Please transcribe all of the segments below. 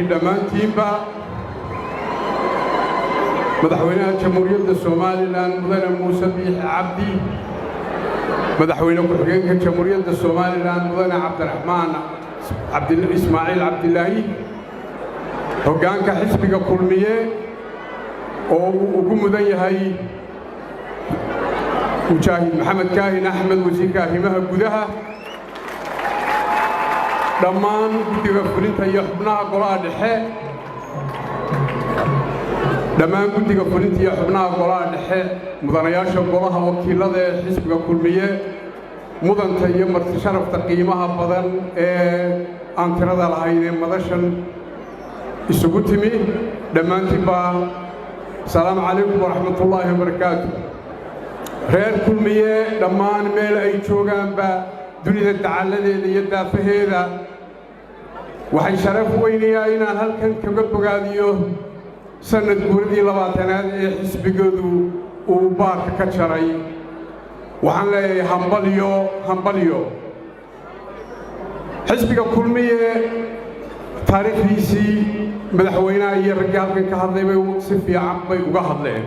Dhammaantiinba, Madaxweynaha Jamhuuriyadda Somaliland, Mudane Muuse Biixi Cabdi, Madaxweyne ku-xigeenka Jamhuuriyadda Somaliland, Mudane Cabdiraxmaan Ismaaciil Cabdilaahi, hoggaanka xisbiga Kulmiye oo uu ugu mudan yahay Mujaahid Maxamed Kaahin Axmed, wasiirka arrimaha gudaha, dhammaan guddiga fulinta iyo xubnaha golaha dhexe, dhammaan guddiga fulinta iyo xubnaha golaha dhexe, mudanayaasha golaha wakiillada ee xisbiga Kulmiye, mudanta iyo marti sharafta qiimaha badan ee aan tirada lahayn ee madashan isugu timi, dhammaantiin baa asalaamu calaykum waraxmatullaahi wabarakaatu. Reer Kulmiye dhammaan meel ay joogaanba dunida dacalladeeda iyo daafaheeda, waxay sharaf weynayaa inaan halkan kaga bogaadiyo sannad guuradii 20aad ee xisbigoodu uu baarka ka jaray. Waxaan leeyahay hambalyo, hambalyo. Xisbiga Kulmiye taariikhdiisii madaxweynaha iyo raggii halkan ka hadlay bay si fiican bay uga hadleen.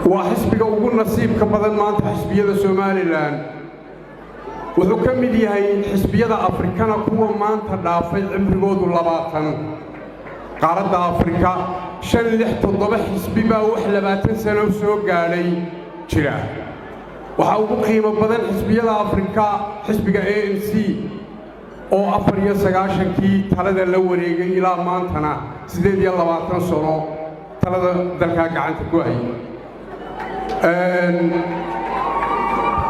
Waa xisbiga ugu nasiibka badan maanta xisbiyada Somaliland. Wuxuu ka mid yahay xisbiyada Afrikana kuwa maanta dhaafay cimrigoodu 20. Qaaradda Afrika shan, lix, toddoba xisbi baa wax 20 sano soo gaadhay jira. Waxaa ugu qiimo badan xisbiyada Afrika xisbiga ANC oo 94-kii talada la wareegay, ilaa maantana 28 sano talada dalkaa gacanta ku hayay.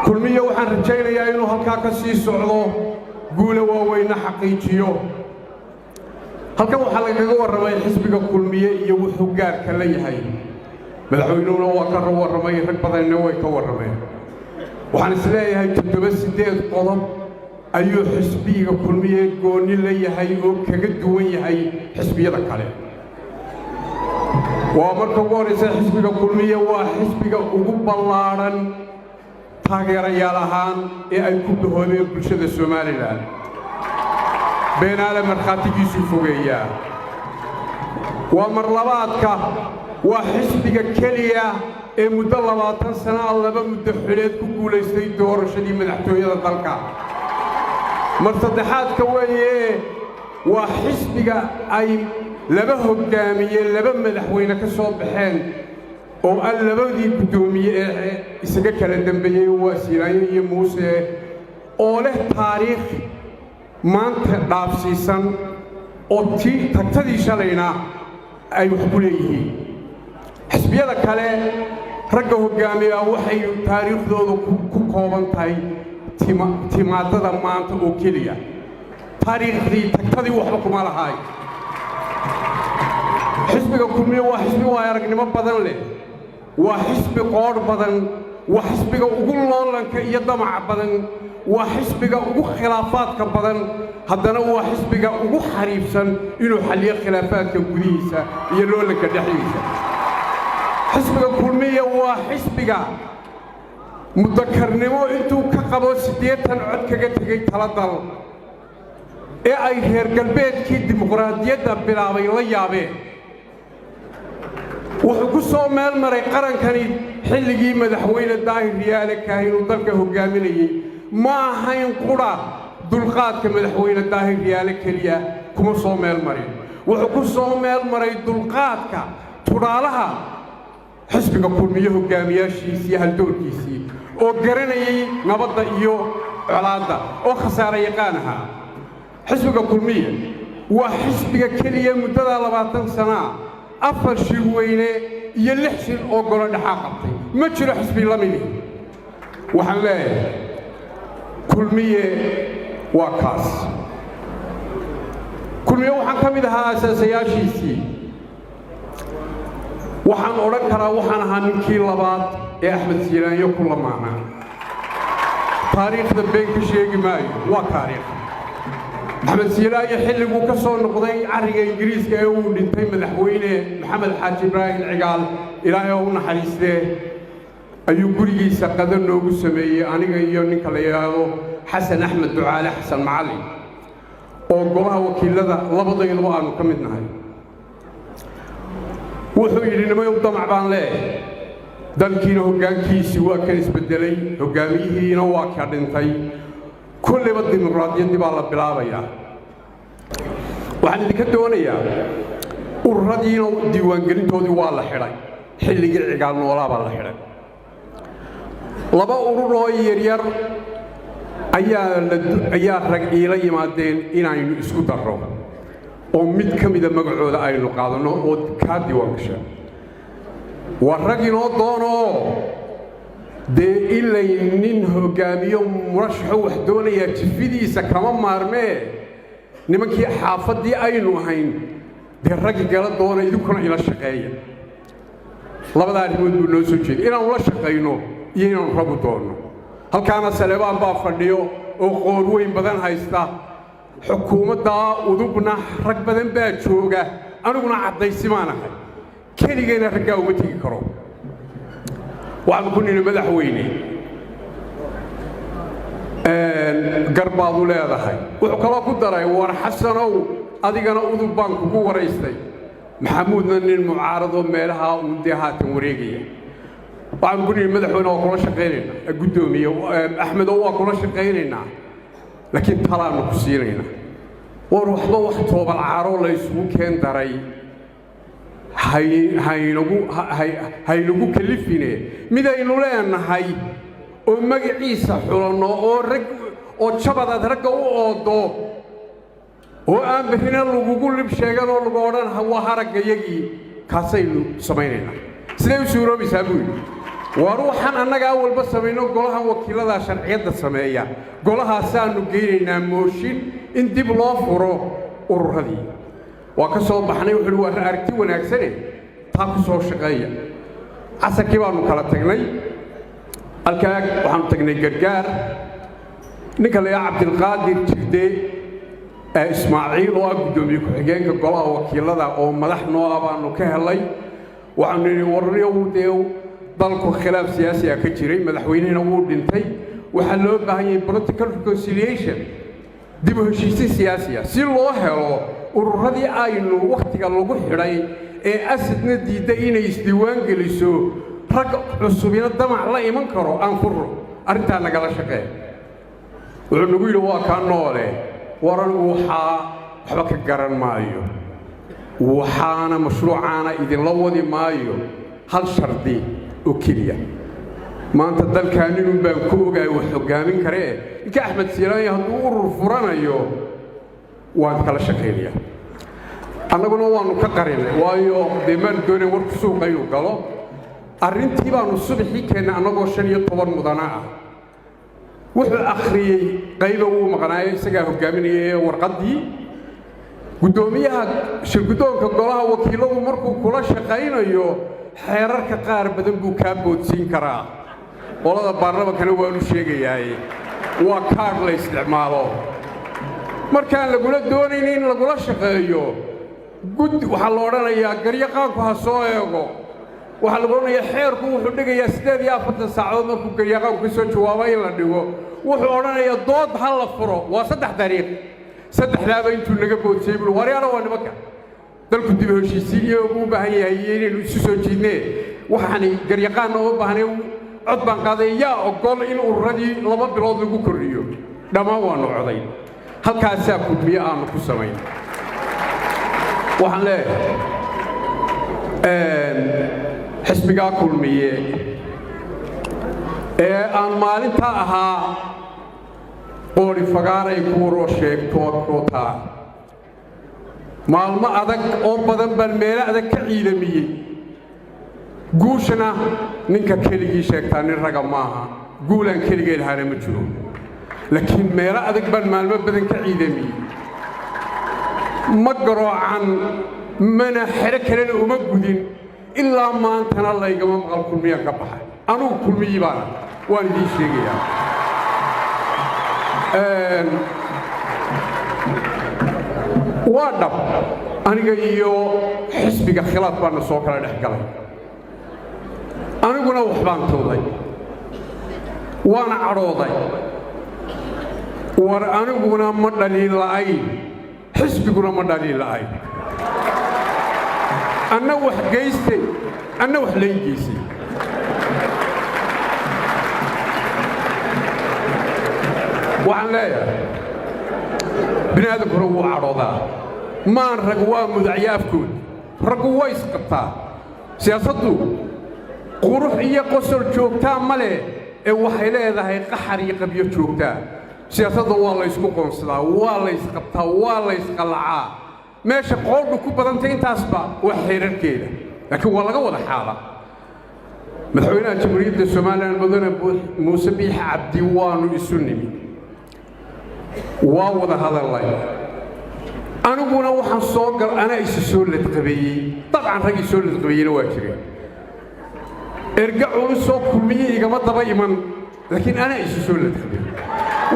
Kulmiye waxaan rajaynayaa inuu halkaa ka sii socdo, guula waaweyna xaqiijiyo. Halkan waxaa lagaga warramay xisbiga Kulmiye iyo wuxuu gaarka la yahay. Madaxweynuhuna waa ka warramay, rag badanna way ka warrameen. Waxaan is leeyahay toddoba, siddeed qodob ayuu xisbiga Kulmiye goonni la yahay oo kaga duwan yahay xisbiyada kale. Waa marka ugu horraysa, xisbiga Kulmiye waa xisbiga ugu ballaadhan taageerayaal ahaan ee ay ku bahoobeen bulshada Somaliland. Beenaale markhaatigiisuu fogeeyaa. Waa marlabaadka, waa xisbiga keliya ee muddo 20 sana a laba muddo xileed ku guulaystay doorashadii madaxtooyada dalka. Mar saddexaadka weeye, waa xisbiga ay laba hoggaamiye, laba madaxweyne ka soo baxeen oo ah labadii guddoomiye ee isaga kala dembeeyey, waa Siilaayo iyo Muuse, oo leh taariikh maanta dhaafsiisan oo tii tagtadii shalayna ay wax ku leeyihiin. Xisbiyada kale ragga hoggaamiyaa waxay taariikhdoodu ku kooban tahay timaadada maanta oo keliya, taariikhdii tagtadii waxba kuma lahaay. Xisbiga Kulmiye waa xisbi waay aragnimo badan leh, waa xisbi qoodh badan, waa xisbiga ugu loolanka iyo damaca badan, waa xisbiga ugu khilaafaadka badan, haddana waa xisbiga ugu xariifsan inuu xalliyo khilaafaadka gudihiisa iyo loolanka dhexdiisa. Xisbiga Kulmiya waa xisbiga mudakarnimo intuu ka qabo 80 cod kaga tegey tala dal ee ay reer galbeedkii dimuqraadiyadda bilaabay la yaabeen. Wuxuu ku soo meel maray qarankani xilligii Madaxweyne Daahir Riyaale Kaahin uu dalka hoggaaminayey. Ma ahayn qudha dulqaadka Madaxweyne Daahir Riyaale keliya kuma soo meel marin, wuxuu ku soo meel maray dulqaadka tudhaalaha xisbiga Kulmiye, hoggaamiyaashiisii, haldoorkiisii oo garanayay nabadda iyo colaadda oo khasaare yaqaan ahaa. Xisbiga Kulmiye waa xisbiga keliya muddadaa 20 sanaa afar shir weyne iyo lix shir oo golo dhexaa qabtay. Ma jiro xisbi la midi. Waxaan leeyahay Kulmiye waa kaas. Kulmiye waxaan ka mid ahaa asaasayaashiisii. Waxaan odhan karaa waxaan ahaa ninkii labaad ee Axmed Siilaanyo ku lamaanaa. Taariikhda been ka sheegi maayo, waa taariikh. Axmed Siilaanyo xilliguu ka soo noqday carriga Ingiriiska ee uu dhintay Madaxweyne Maxamed Xaaji Ibraahim Cigaal, Ilaahay oo u naxariistee, ayuu gurigiisa qado noogu sameeyey, aniga iyo ninka la yidhaahdo Xasan Axmed Ducaale, Xasan Macallin. Oo golaha wakiilada labadayduba aanu ka mid nahay. Wuxuu yidhi, "Nimayow, damac baan leeyahay. Dalkiina hoggaankiisii waa kan isbeddelay, hoggaamiyihiina waa ka dhintay. Kollayba dimuqraadiyaddii baa la bilaabayaa. Waxaan idinka doonayaa, ururadiina diiwaangelintoodii waa la xidhay, xilligii Cigaal noolaa baa la xidhay. Laba urur oo yaryar ayaa rag iila yimaadeen inaynu isku darro oo mid ka mida magacooda aynu qaadanno oo kaa diiwaan gasha. Waa rag inoo doonoo dee ilay nin hoggaamiyo murashaxo wax doonayaa jifidiisa kama maarmee. Nimankii xaafaddii aynu ahayn dee raggi gala doona, idinkuna ila shaqeeya." Labada arrimood buu noo soo jeeday, inaannu la shaqayno iyo inaannu ragu doonno. Halkaana Saleebaan baa fadhiyo oo qoor weyn badan haysta. Xukuumaddaa Udubna rag badan baa jooga, aniguna caddaysi baan ahay, keligayna raggaa uma tegi karo. Waxaanu ku nidhi, "Madaxweyne, gar baad u leedahay." Wuxuu kaloo ku daray, "War Xasanow, adigana Udub baan kugu waraystay, Maxamuudna nin mucaaradoo meelahaa uun dee haatan wareegaya." Waxaanu ku nidhi, "Madaxweyne, waa kula shaqaynaynaa. Guddoomiye Axmedow, waa kula shaqaynaynaa, laakiin talaannu ku siinaynaa. War waxba wax toobal caaroo la isugu keen daray haynagu haynagu kalifine. Midaynu leenahay oo magaciisa xulanno oo rag oo jabadaad ragga u oodo oo aan berrina lagugu lib sheegan oo lagu odhan waa haraggayagii, kaasaynu samaynaynaa. Sidee u suuroobaysaa?" buu yidhi. War waxaan annagaa walba samayno, golahan wakiiladaa sharciyadda sameeya, golahaasaannu geynaynaa mooshin in dib loo furo ururadii. Waa ka soo baxnay. Wuxu uhi, "Waa aragti wanaagsane, taa ku soo shaqeeya." Casarkii baannu kala tagnay. Halkaa waxaannu tagnay Gargaar. Ninka la yidhaha Cabdilqaadir Jirde Ismaaciil, oo ah guddoomiye ku-xigeenka golaha wakiilada oo madax noo ah, baannu ka helay. Waxaanu nidhi, "Warniyow, dee dalku khilaaf siyaasi ah ka jiray, madaxweynihina wuu dhintay. Waxaa loo baahan yahay political reconciliation, dib u heshiisin siyaasi ah, si loo helo ururadii aynu wakhtiga lagu xidhay ee asadna diidday inay isdiiwaan geliso, rag cusubina damac la iman karo. Aan furro arrintaa, nagala shaqee." Wuxuu nagu yidhi, "Waa kaa noole. War anigu waxaa waxba ka garan maayo, waxaana mashruucaana idinla wadi maayo, hal shardi oo keliya. Maanta dalkaa ninun baan ku ogaay wax hoggaamin karee, ninka Axmed Siilaanya hadduu urur furanayo waan kala shaqaynayaa." Annaguna waannu ka qarinay, waayo dee maanu doonayn warku suuqa inuu galo. Arrintii baannu subaxii keennay annagoo 15 mudana ah. Wuxuu akhriyey, qayba wuu maqnaayo, isagaa hoggaaminayay warqaddii. Guddoomiyaha shirguddoonka golaha wakiiladu markuu kula shaqaynayo, xeerarka qaar badan buu kaa boodsiin karaa. Qolada baarlamankana waanu sheegayaaye, waa kaadh la isticmaalo markaan lagula doonayn in lagula shaqeeyo. Gud waxaa la odhanayaa garyaqaanku ha soo eego. Waxaa lagu odhanayaa xeerku wuxuu dhigayaa 48 saacadood markuu garyaqaanku ka soo jawaabo in la dhigo. Wuxuu odhanayaa dood ha la furo. Waa saddex dariiq. Saddexdaaba intuu naga boodsiyey buui, "Waryaana, waa nimanka dalku dib u heshiisiiniyo u baahan yahay iyo inaynu isu soo jiidnee. Waxaanay garyaqaanna uma baahnay. Cod baan qaaday. Yaa ogol in ururadii 2 bilood lagu kordhiyo?" Dhammaan waannu coday. Halkaasaa Kulmiye aanu ku samayn. Waxaan leeyahay, xisbigaa Kulmiye ee aan maalintaa ahaa qoori fagaaray kuuroo sheegto kootaa, maalmo adag oo badan baan meelo adag ka ciidamiyey. Guushana ninka keligii sheegtaa nin raga maaha. Guulaan keligay lahaana ma jiro, laakiin meelo adag baan maalmo badan ka ciidamiyey. Ma garoocan, mana xero kalena uma gudin. Ilaa maantana laygama maqal Kulmiyaan ka baxay. Anugu Kulmiyii baana, waan idiin sheegayaa. Waa dhab, aniga iyo xisbiga khilaaf baana soo kala dhex galay. Aniguna wax baan tuuday, waana cadhooday. War aniguna ma dhaliin la'ayn. Xisbiguna ma dhaliil la'ayn. Anna wax geystay, anna wax lay geysay. Waxaan leeyahay, bini aadamkuna wuu cadhoodaa. Maan rag waa mudacyaafkood, raggu way isqabtaa. Siyaasaddu qurux iyo qosol joogtaa ma leh, ee waxay leedahay qaxar iyo qabyo joogtaa. Siyaasadda waa la ysku qoonsadaa, waa la ysqabtaa, waa la ysqallacaa. Meesha qoodhu ku badantay intaasba waa xeerarkeeda, laakiin waa laga wada xaala. Madaxweynaha Jamhuuriyadda Somalilan, Mudane Muuse Biixi Cabdi, waannu isu nimi, waa wada hadallay. Aniguna waxaan soo gal, anaa isu soo ladqabeeyey. Dabcan rag isoo ladqabeeyeyna waa jireen. Erga culusoo Kulmiye igama daba iman, laakiin anaa isu soo ladqabeeyey.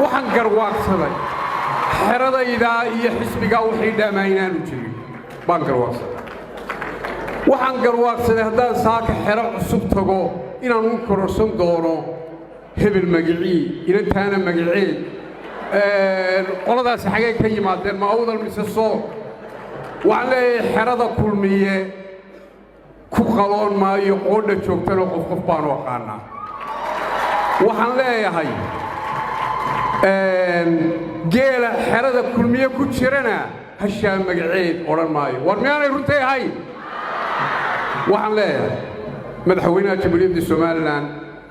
Waxaan garwaaqsaday xeradaydaa iyo xisbigaa waxay dhaamaa inaanu jirin baan garwaaqsaday. Waxaan garwaaqsaday haddaan saaka xero cusub tago inaan u kororsan doono hebel magicii, inantaana magaceed, qoladaasi xagee ka yimaadeen, ma Awdal mise Sool? Waxaan leeyahay, xerada Kulmiye ku qaloon maayo, qoodha joogtana qof qof baanu aqaannaa. Waxaan leeyahay, geela xerada Kulmiye ku jirana hashaa magaceed odhan maayo. War miyaanay runtay ahayn? Waxaan leeyahay, madaxweynaha Jamhuuriyadda Somalilan,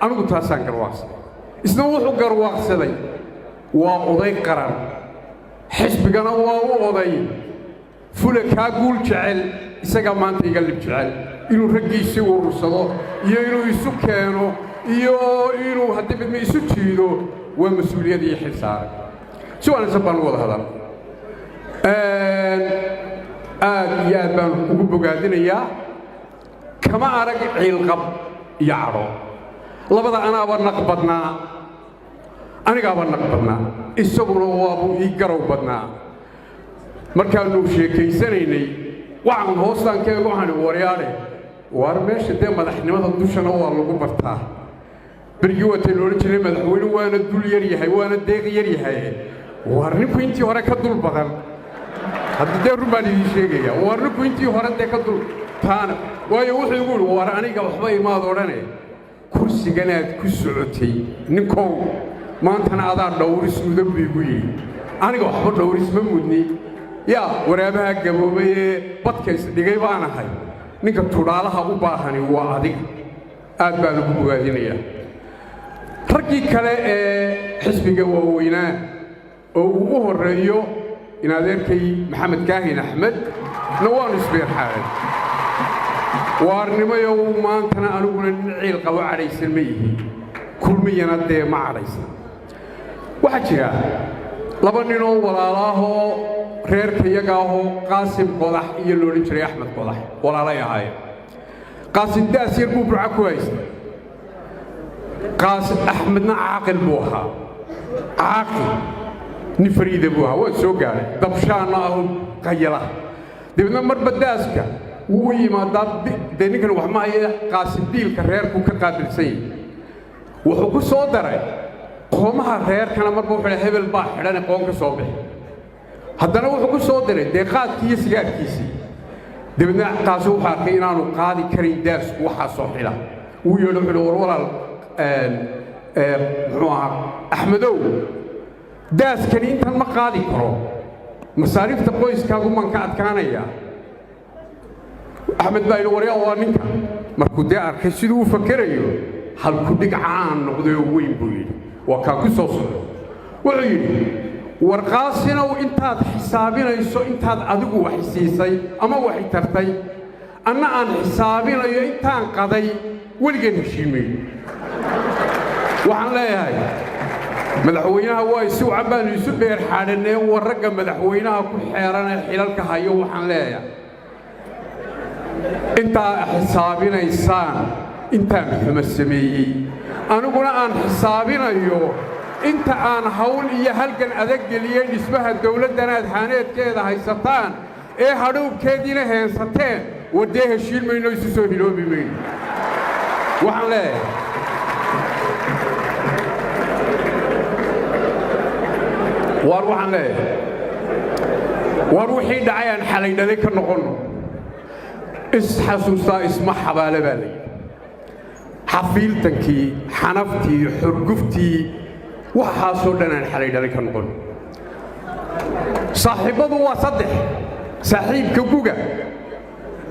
anigu taasaan garwaaqsaday, isna wuxuu garwaaqsaday waa oday qaran, xisbigana waa u oday. Fula kaa guul jecel, isagaa maanta iga lib jecel inuu raggiisii urursado iyo inuu isu keeno iyo inuu haddii midma isu jiido, waa mas-uuliyad iyo xil saaray. Si wanaagsan baan u wada hadal. Aad iyo aad baan ugu bogaadinayaa. Kama arag ciilqab iyo cadho. Labada anaaba naq badnaa, anigaaba naq badnaa, isaguna waabuu ii garow badnaa. Markaannu sheekaysanaynay, waxaan hoostaan ka eego, waxaan waryaadhe, waar meesha dee madaxnimada dushana waa lagu bartaa. Berigii waataynu odhan jirnay madaxweyne waana dul yar yahay, waana deeq yar yahay. Waar ninku intii hore ka dul badan hadda, dee run baan idiin sheegaya. Waar ninku intii hore dee ka dul taana, waayo wuxuu igu yidhi, "Waar aniga waxba imaad odhane, kursiganaad ku socotay ninkow, maantana adaa dhawris mudan," buu igu yidhi. Aniga waxba dhawris ma mudni. Yaa waraabaha gaboobay ee badka isdhigay baan ahay. Ninka tudhaalaha u baahani waa adiga. Aad baan ugu bogaadinayaa. Raggii kale ee xisbiga waaweynaa oo uu u horreeyo in adeerkay Maxamed Kaahin Axmed na waannu isbeerxaaday. Waarnimayow, maantana aniguna nin ciil qabo cadhaysan ma ihi, Kulmiyana dee ma cadhaysan. Waxaa jira laba ninoo walaalaahoo reerka iyagaahoo Qaasim Qodax iyo lo odhan jiray Axmed Qodax, walaalay ahaayeen. Qaasim daas yar buu Burca ku haystay. Qaasim Axmedna caaqil buu ahaa, caaqil nin fariida buu ahaa, waa soo gaadhay, dabshaanna ahu qayala. Dabeedna marba daaska wuu u yimaadaa. Dee ninkan wax ma haya, Qaasim diilka reerku ka qaabilsan yahay. Wuxuu ku soo daray qoomaha reerkana. Marba wuxuu hebel baa xidhane, qoon ka soo bixi. Haddana wuxuu ku soo diray dee qaadkii iyo sigaarkiisii. Dabeedna Qaasim wuxuu arkay inaanu qaadi karin daasku waxaa soo xidha. Wuu yeedho, wuxuu war walaal, muxuu ahaa, Axmedow, daaskani intan ma qaadi karo, masaariifta qoyskaagu maan ka adkaanayaa. Axmed baa yidhi, waryaa, waa ninka. Markuu dee arkay siduu u fakerayo, halku dhig caan noqday oo weyn buu yidhi, waa kaa ku soo socdo. Wuxuu yidhi, war Qaasinow, intaad xisaabinayso intaad adigu wax siisay ama wax tartay, anna aan xisaabinayo intaan qaday, weligeen heshiimayn. Waxaan leeyahay, madaxweynaha waa isi wacan baanu isu dheer xaadhannee. War ragga madaxweynaha ku xeeranee xilalka hayo, waxaan leeyahay, intaa xisaabinaysaan intaan xumo sameeyey, aniguna aan xisaabinayo inta aan hawl iyo halgan adag geliyey dhismaha dawladdanaad haaneedkeeda haysataan ee hadhowbkeediina heensateen, waddee heshiin mayno, isu soo hiloobi mayno. Waxaan leeyahay, waar waxaan leeyahay, War wixii dhacay aan xalay dhalay ka noqonno. Isxasuustaa isma xabaale baa la yidhi. Xafiiltankii, xanaftii, xurguftii, waxaasoo dhan aan xalay dhalay ka noqonno. Saaxiibbadu waa saddex: saaxiibka guga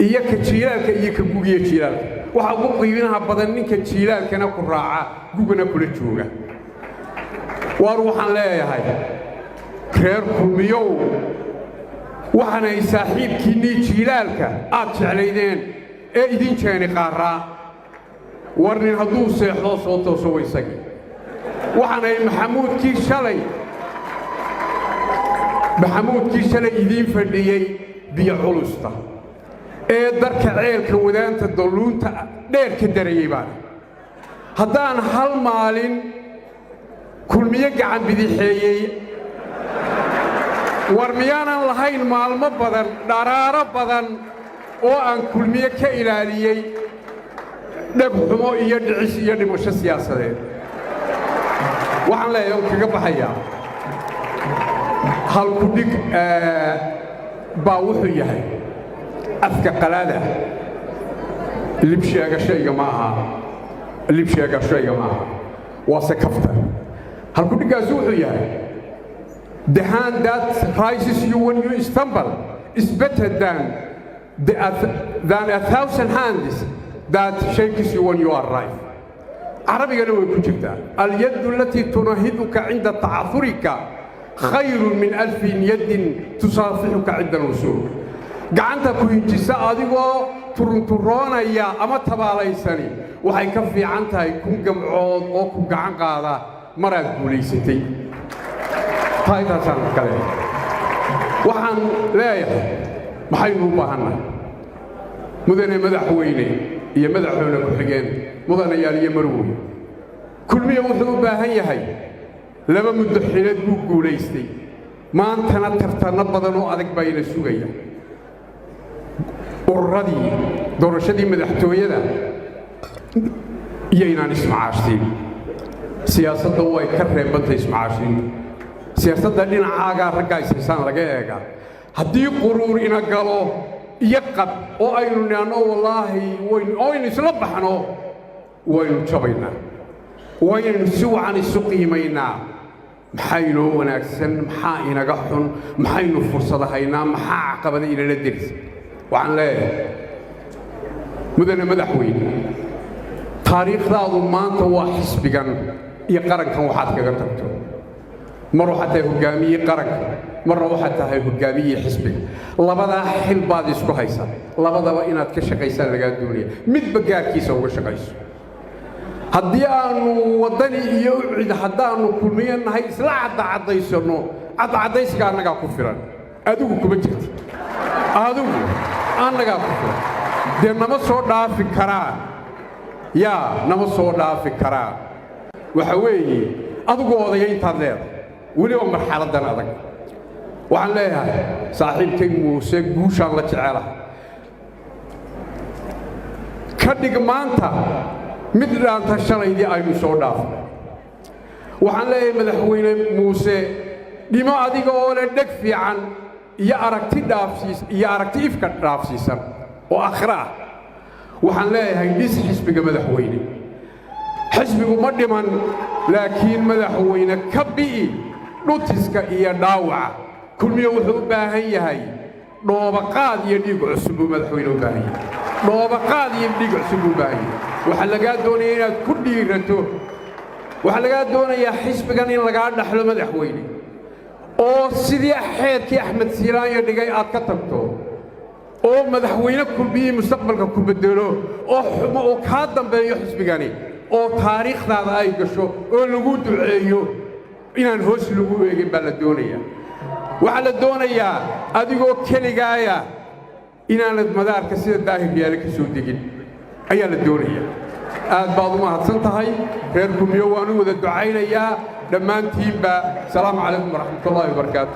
iyo ka jiilaalka iyo ka gugiyo jiilaalka. Waxaa ugu qiimaha badan ninka jiilaalkana ku raaca, gugana kula jooga. Waar waxaan leeyahay, reer Kulmiyow, waxaanay saaxiibkiinnii jiilaalka aad jeclaydeen ee idin jeeni qaarraa. War nin hadduu seexdoo soo tooso wa isagii. Waxaanay Maxamuudkii shalay, Maxamuudkii shalay idiin fadhiyey biyo culusta ee darka ceelka wadaanta dalluunta dheer ka darayey baana. Haddaan hal maalin Kulmiye gacan bidixeeyey, war miyaanan lahayn maalmo badan, dharaaro badan oo aan Kulmiye ka ilaaliyey dheg xumo iyo dhicis iyo dhimasho siyaasadeed? Waxaan leeyahay on kaga baxayaa, halkudhig baa wuxuu yahay afka qalaada: libsheegashayga ma aha, libsheegashayga ma aha, waase kafta. Halkudhiggaasi wuxuu yahay: "The hand that raises you when you stumble is better than a thousand hands that shakes you when you arrive." Carabigana way ku jirtaa: اليد التي تناهضك عند تعثرك خير من ألف يد تصافحك عند الوصول. Gacanta ku hinjisa adigoo turunturoonaya ama tabaalaysani waxay ka fiican tahay 1000 gamcood oo ku gacan qaada maraad guulaysatay. Taa intaasaan ka leeyahay. Waxaan leeyahay, maxaynu u baahannahay, mudane madaxweyne iyo madaxweyne ku-xigeen, mudanayaal iyo marwey? Kulmiya wuxuu u baahan yahay, laba muddo xileed buu guulaystay, maantana tartanno badan oo adag baa ina sugaya: ururadii, doorashadii madaxtooyada iyo inaan ismacaashsiin. Siyaasadda way ka reebantay ismacaashiintu. Siyaasadda dhinacaagaa raggaa ishaysaan laga eegaa. Haddii quruur ina galo iyo qab oo aynu nidhaanno wallaahi waynu oo aynu isla baxno, waynu jabaynaa. Waynaynu si wacan isu qiimaynaa: maxaa inoo wanaagsan, maxaa inaga xun, maxaynu fursada haynaa, maxaa caqabada inala derisa? Waxaan leeyahay, mudane madaxweyne, taariikhdaadu maanta waa xisbigan iyo qarankan waxaad kaga tagto. Mar waxaad tahay hoggaamiyii qaranka, marna waxaad tahay hoggaamiyii xisbiga. Labadaa xil baad isku haysaa, labadaba inaad ka shaqaysaan lagaa doonaya, midba gaarkiisa uga shaqayso. Haddii aanu Waddani iyo UCID, haddaannu Kulmiyo nahay, isla caddacadaysanno, caddacadaysiga annagaa ku filan, adigu kuma jirti. Adigu annagaa ku filan. Dee nama soo dhaafi karaan, yaa nama soo dhaafi karaan. Waxa weeye, adigu odaya intaad leedahay, weliba marxaladdan adag. Waxaan leeyahay, saaxiibkay Muuse, guushaan la jecelahay ka dhig maanta mid dhaanta shalaydii aynu soo dhaafnay. Waxaan leeyahay, madaxweyne Muuse, dhimo adiga oo leh dheg fiican iyo aragti dhaafsiis iyo aragti ifka dhaafsiisan oo akhre ah. Waxaan leeyahay, dhis xisbiga, madaxweyne. Xisbigu ma dhiman, laakiin madaxweyne, ka bi'i dhutiska iyo dhaawaca. Kulmiye wuxuu u baahan yahay dhoobaqaad iyo dhiig cusub buu madaxweyne u baahan yahay. Dhoobaqaad iyo dhiig cusub buu u baahan yahay. Waxaa lagaa doonaya inaad ku dhiirato. Waxaa lagaa doonayaa xisbigan in lagaa dhaxlo, madaxweyne, oo sidii xeerkii Axmed Siilaanya dhigay aad ka tagto, oo madaxweyne Kulmiyii mustaqbalka ku beddelo, oo xumo oo kaa dambeeyo xisbigani, oo taariikhdaada ay gasho, oo lagu duceeyo, inaan hoos lagu eegin baa la doonayaa. Waxaa la doonayaa adigoo keligaaya inaanad madaarka sida Daahir Yaale ka soo degin ayaa la doonayaa. Aad baad u mahadsan tahay. Reer Kulmiyo waan u wada ducaynayaa dhammaantiinba. Asalaamu calaykum waraxmatullaahi wabarakaatu.